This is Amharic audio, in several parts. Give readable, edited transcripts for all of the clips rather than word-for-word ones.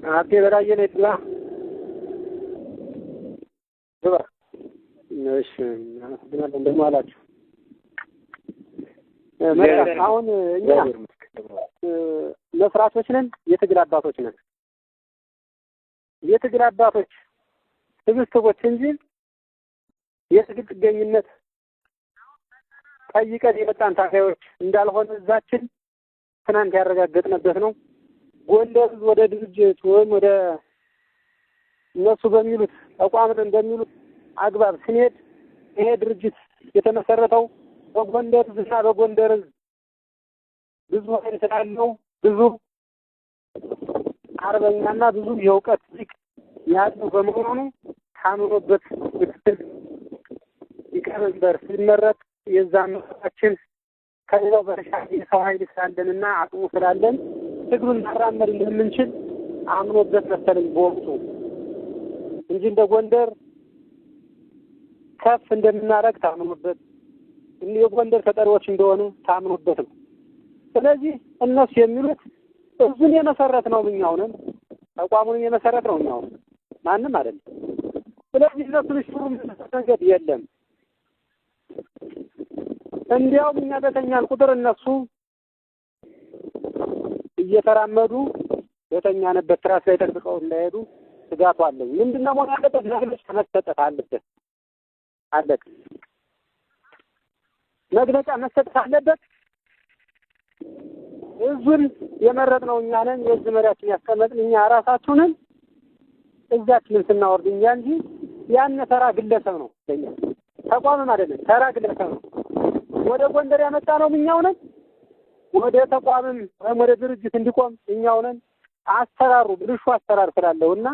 አቤ በላየ ነው ግባ ግባ። እሺ አመሰግናለሁ። እንደምን ዋላችሁ? መልካም። አሁን እኛ መስራቾች ነን፣ የትግል አባቶች ነን። የትግል አባቶች ስብስቦች እንጂ የትግል ጥገኝነት ጠይቀን የመጣን ታጋዮች እንዳልሆነ እዛችን ትናንት ያረጋገጥንበት ነው። ጎንደር ወደ ድርጅት ወይም ወደ እነሱ በሚሉት ተቋም እንደሚሉት አግባብ ስንሄድ ይሄ ድርጅት የተመሰረተው በጎንደር እና በጎንደር ብዙ ኃይል ስላለው ብዙ አርበኛና ብዙ የእውቀት ሊቅ ያለው በመሆኑ ታምኖበት ምክትል ሊቀመንበር ሲመረጥ የዛ መራችን ከሌላው በተሻለ የሰው ኃይል ስላለንና አቅሙ ስላለን ትግሉን ማራመድ እንደምንችል አምኖበት መሰለኝ በወቅቱ እንጂ እንደ ጎንደር ከፍ እንደምናደርግ ታምኖበት የጎንደር ተጠሪዎች እንደሆነ ታምኖበት ነው። ስለዚህ እነሱ የሚሉት እዙን የመሰረት ነው እኛው ነን፣ ተቋሙንም የመሰረት ነው እኛው ነን፣ ማንም አይደለም። ስለዚህ እነሱን ሽሩ መንገድ የለም። እንዲያውም እኛ በተኛን ቁጥር እነሱ እየተራመዱ በተኛንበት ትራስ ላይ ጠብቀው እንዳይሄዱ ስጋቱ አለኝ። ምንድነው መሆን ያለበት? መግለጫ መሰጠት አለበት። አለቀ። መግለጫ መሰጠት አለበት። እዙን የመረጥነው እኛ ነን። የእዝ መሪያችን ያስቀመጥን እኛ ራሳችሁ ነን። እዛችንን ስናወርድ እኛ እንጂ ያን ተራ ግለሰብ ነው ለኛ ተቋምም አይደለም፣ ተራ ግለሰብ ነው። ወደ ጎንደር ያመጣ ነው እኛው ነን። ወደ ተቋምም ወይም ወደ ድርጅት እንዲቆም እኛው ነን። አሰራሩ ብልሹ አሰራር ስላለውና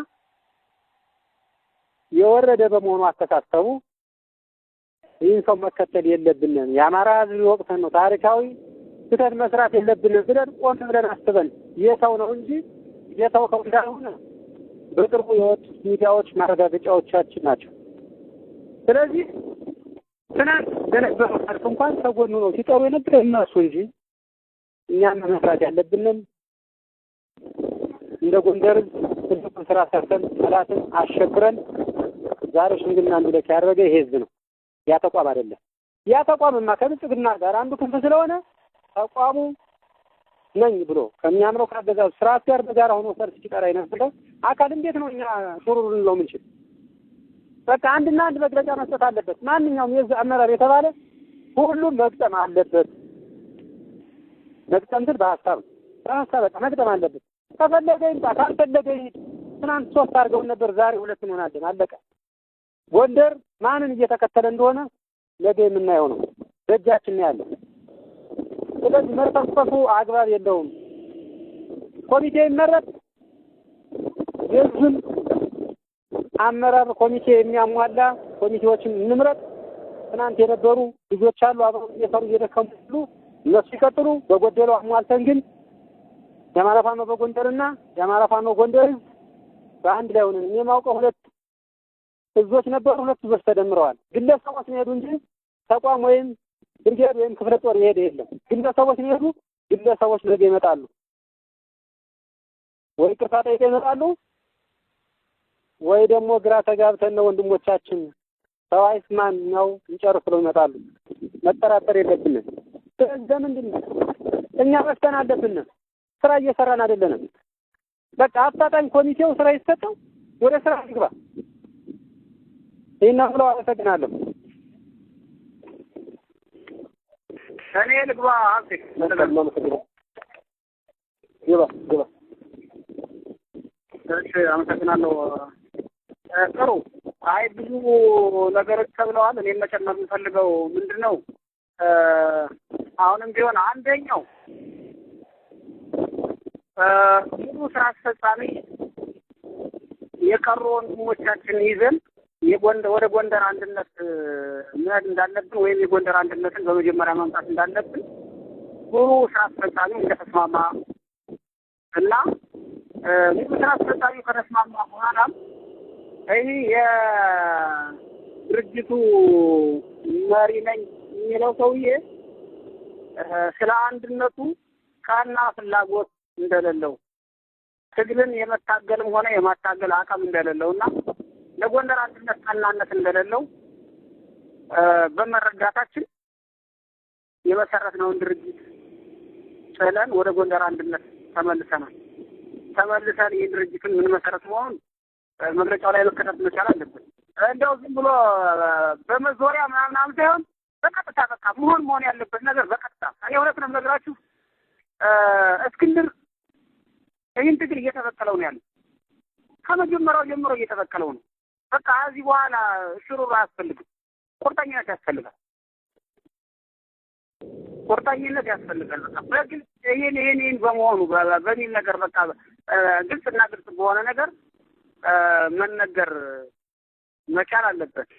የወረደ በመሆኑ አስተሳሰቡ ይህን ሰው መከተል የለብንም። የአማራ ሕዝብ ወቅተን ነው ታሪካዊ ስህተት መስራት የለብንም ብለን ቆም ብለን አስበን የሰው ነው እንጂ የተው ሰው እንዳልሆነ በቅርቡ የወጡት ሚዲያዎች ማረጋገጫዎቻችን ናቸው። ስለዚህ ትናንት በነበረው ሰልፍ እንኳን ከጎኑ ነው ሲጠሩ የነበረ እነሱ እንጂ እኛም መስራት ያለብንን እንደ ጎንደር ትልቁን ስራ ሰርተን ጠላትን አሸብረን ዛሬ ሽምግልና እንዲለክ ያደረገ ይሄ ህዝብ ነው። ያ ተቋም አይደለም። ያ ተቋምማ ከብልጽግና ጋር አንዱ ክንፍ ስለሆነ ተቋሙ ነኝ ብሎ ከሚያምረው ከአገዛዙ ስርዓት ጋር በጋራ ሆኖ ሰልፍ ሲጠራ የነበረ አካል እንዴት ነው እኛ ሹሩሩ ልንለው የምንችል? በቃ አንድና አንድ መግለጫ መስጠት አለበት። ማንኛውም የዛ አመራር የተባለ ሁሉም መግጠም አለበት። መግጠም ስል በሀሳብ ነው። በሀሳብ በቃ መግጠም አለበት። ከፈለገ ይምጣ፣ ካልፈለገ ይሂድ። ትናንት ሶስት አድርገውን ነበር፣ ዛሬ ሁለት እንሆናለን። አለቀ። ጎንደር ማንን እየተከተለ እንደሆነ ነገ የምናየው ነው። በእጃችን ነው ያለው። ስለዚህ መርፈስፈሱ አግባብ የለውም። ኮሚቴ ይመረጥ፣ የህዝብን አመራር ኮሚቴ የሚያሟላ ኮሚቴዎችን እንምረጥ። ትናንት የነበሩ ልጆች አሉ፣ አብረው እየሰሩ እየደከሙ ያሉ፣ እነሱ ይቀጥሉ። በጎደለው አሟልተን ግን የአማራ ፋኖ በጎንደርና የአማራ ፋኖ ጎንደር ህዝብ በአንድ ላይ ሆነን እኔ የማውቀው ሁለት ህዝቦች ነበሩ። ሁለት ህዝቦች ተደምረዋል። ግለሰቦች ነው የሄዱ እንጂ ተቋም ወይም ብርጌድ ወይም ክፍለ ጦር የሄደ የለም። ግለሰቦች ነው የሄዱ። ግለሰቦች ነገ ይመጣሉ ወይ ይቅርታ ጠይቀው ይመጣሉ ወይ ደግሞ ግራ ተጋብተን ነው ወንድሞቻችን ሰው አይስማን ነው እንጨርስ ብለው ይመጣሉ። መጠራጠር የለብንም። ስለዚህ ምንድን ነው እኛ መፍተን አለብን። ስራ እየሰራን አይደለንም። በቃ አፋጣኝ ኮሚቴው ስራ ይሰጠው፣ ወደ ስራ ይግባ። ይህን ነው ብለው አመሰግናለሁ። እኔ ልግባ ሀብቴ። ግባ ግባ። እሺ አመሰግናለሁ። ጥሩ። አይ ብዙ ነገሮች ተብለዋል። እኔም መጨመር የምፈልገው ምንድን ነው አሁንም ቢሆን አንደኛው ሙሉ ስራ አስፈጻሚ የቀሩ ወንድሞቻችን ይዘን የጎንደር ወደ ጎንደር አንድነት መሄድ እንዳለብን ወይም የጎንደር አንድነትን በመጀመሪያ ማምጣት እንዳለብን ሙሉ ስራ አስፈጻሚው እንደተስማማ እና ሙሉ ስራ አስፈጻሚው ከተስማማ በኋላም ይህ የድርጅቱ መሪ ነኝ የሚለው ሰውዬ ስለ አንድነቱ ቀና ፍላጎት እንደሌለው ትግልን የመታገልም ሆነ የማታገል አቅም እንደሌለውና ለጎንደር አንድነት ቀናነት እንደሌለው በመረዳታችን የመሰረትነውን ድርጅት ጥለን ወደ ጎንደር አንድነት ተመልሰናል። ተመልሰን ይህ ድርጅትን ምን መሰረት መሆኑን መግለጫው ላይ መከተት መቻል አለብን። እንደው ዝም ብሎ በመዞሪያ ምናምናም ሳይሆን በቀጥታ በቃ መሆን ያለበት ነገር በቀጥታ። እኔ እውነት ነው የምነግራችሁ፣ እስክንድር ይህን ትግል እየተበቀለው ነው ያለው። ከመጀመሪያው ጀምሮ እየተበቀለው ነው። በቃ ከዚህ በኋላ ሽሩሩ አያስፈልግም። ቁርጠኝነት ያስፈልጋል። ቁርጠኝነት ያስፈልጋል። በቃ በግልጽ ይህን ይህን ይህን በመሆኑ በሚል ነገር በቃ ግልጽና ግልጽ በሆነ ነገር መነገር መቻል አለበት።